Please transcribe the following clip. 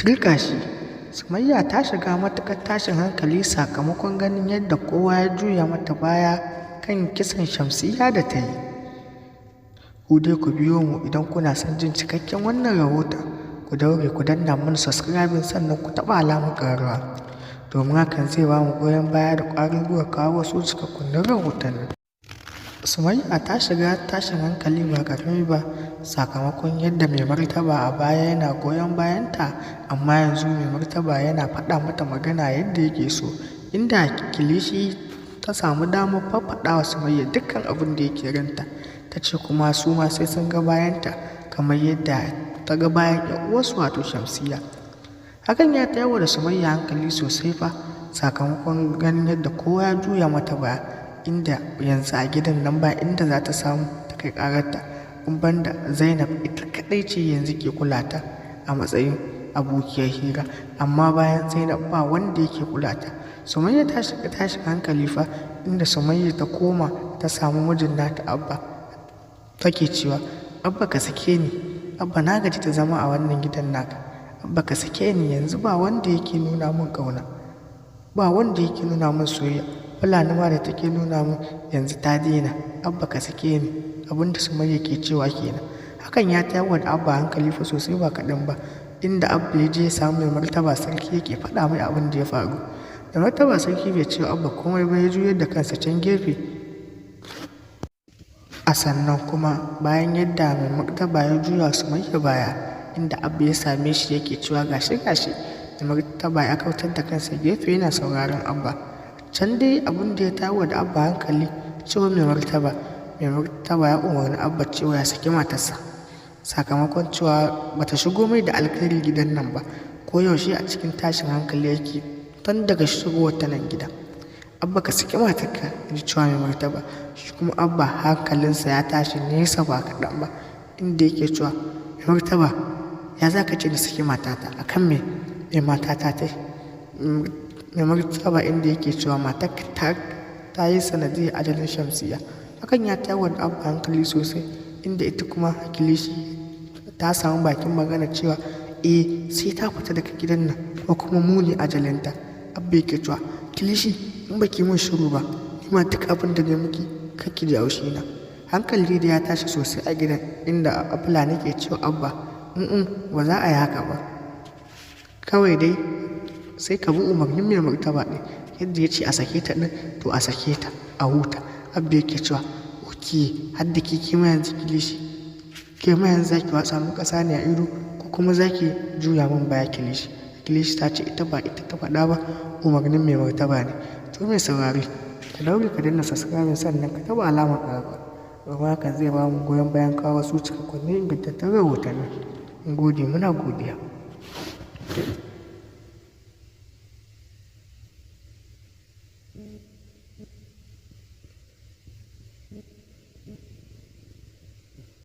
Turƙashi! Sumayya ta shiga matuƙar tashin hankali sakamakon ganin yadda kowa ya juya mata baya kan kisan Shamsiyya da ta yi. Ku dai ku biyo mu idan kuna son jin cikakken wannan rahoton, ku daure ku danna mana subscribing sannan ku taɓa alamar ƙararrawa, domin hakan zai ba mu goyon baya da ƙwarin gwiwar kawo wasu cikakkun rahotannin. Sumayya ta shiga tashin hankali ba ƙarami ba sakamakon yadda Mai Martaba a baya yana goyon bayanta, amma yanzu Mai Martaba yana faɗa mata magana yadda yake so, inda Kilishi ta samu damar faffaɗa wa Sumayya dukkan abin da yake ranta. Ta ce kuma su ma sai sun ga bayanta kamar yadda ta ga bayan 'yar uwarsu, wato Shamsiyya. Hakan ya tayar wa da Sumayya hankali sosai fa, sakamakon ganin yadda kowa ya juya mata baya, inda yanzu a gidan nan ba inda za ta samu ta kai ƙararta in banda Zainab. Ita kaɗai ce yanzu ke kula ta a matsayin abokiyar hira, amma bayan Zainab ba wanda yake kula ta. Sumayya ta shiga tashin hankali fa, inda Sumayya ta koma ta samu mijin nata Abba, take cewa, "Abba, ka sake ni. Abba, na gaji da zama a wannan gidan naka. Abba, ka sake ni. Yanzu ba wanda yake nuna min ƙauna, ba wanda yake nuna min soyayya. Fulani ma da take nuna min, yanzu ta daina. Abba, ka sake ni." Abinda Sumayya ke cewa kenan. Hakan ya tayar wa da Abba hankali fa sosai ba kaɗan ba, inda Abba ya je ya samu Mai Martaba Sarki yake faɗa mai abin da ya faru. Mai Martaba Sarki bai ce wa Abba komai ba, ya juyar da kansa can gefe. A sannan kuma bayan yadda Mai Martaba ya juya Sumayya baya, inda Abba ya same shi yake cewa gashi gashi, Mai Martaba ya kautar da kansa gefe yana sauraron Abba. Can dai abin da ya tayar da Abba hankali, cewa Mai Martaba ya umarni Abba cewa ya saki matarsa, sakamakon cewa bata shigo mai da alkhairi gidan nan ba. Ko yaushe a cikin tashin hankali yake tun daga shigowar ta nan gida. "Abba, ka saki matarka," ji cewa Mai Martaba. Shi kuma Abba hankalinsa ya tashi nesa ba kaɗan ba, inda yake cewa, "Mai Martaba, ya za ka ce na saki matata? Akan me? Me matata ta yi?" Mai Martaba inda yake cewa matarka ta yi sanadiyar ajalin Shamsiyya. Hakan ya tayar wa da Abba hankali sosai, inda ita kuma Kilishi ta samu bakin magana cewa eh, sai ta fita daga gidan nan ko kuma mu ne ajalinta. Abba yake cewa, "Kilishi, in baki min shiru ba, ni ma duk abin da na miki kar ki ji haushi na." Hankali da ya tashi sosai a gidan, inda Fulani ke cewa Abba, in ba za a yi haka ba, kawai dai sai ka bi umarnin Mai Martaba ɗin. Yadda ya ce a sake ta ɗin, to a sake ta a huta. Abba yake cewa, "Ok, har da ke ma yanzu Kilishi, ke ma yanzu zaki watsa min ƙasa ne a ido ko kuma zaki juya min baya, Kilishi?" Kilishi ta ce ita ba ita ta faɗa ba, umarnin Mai Martaba ne. To mai saurare, ka daure ka danna subscribe sannan ka taɓa alamar ƙararrawa, domin hakan zai ba mu goyon bayan kawo wasu cikakkun ingantattun rahotanni. Mun gode, muna godiya.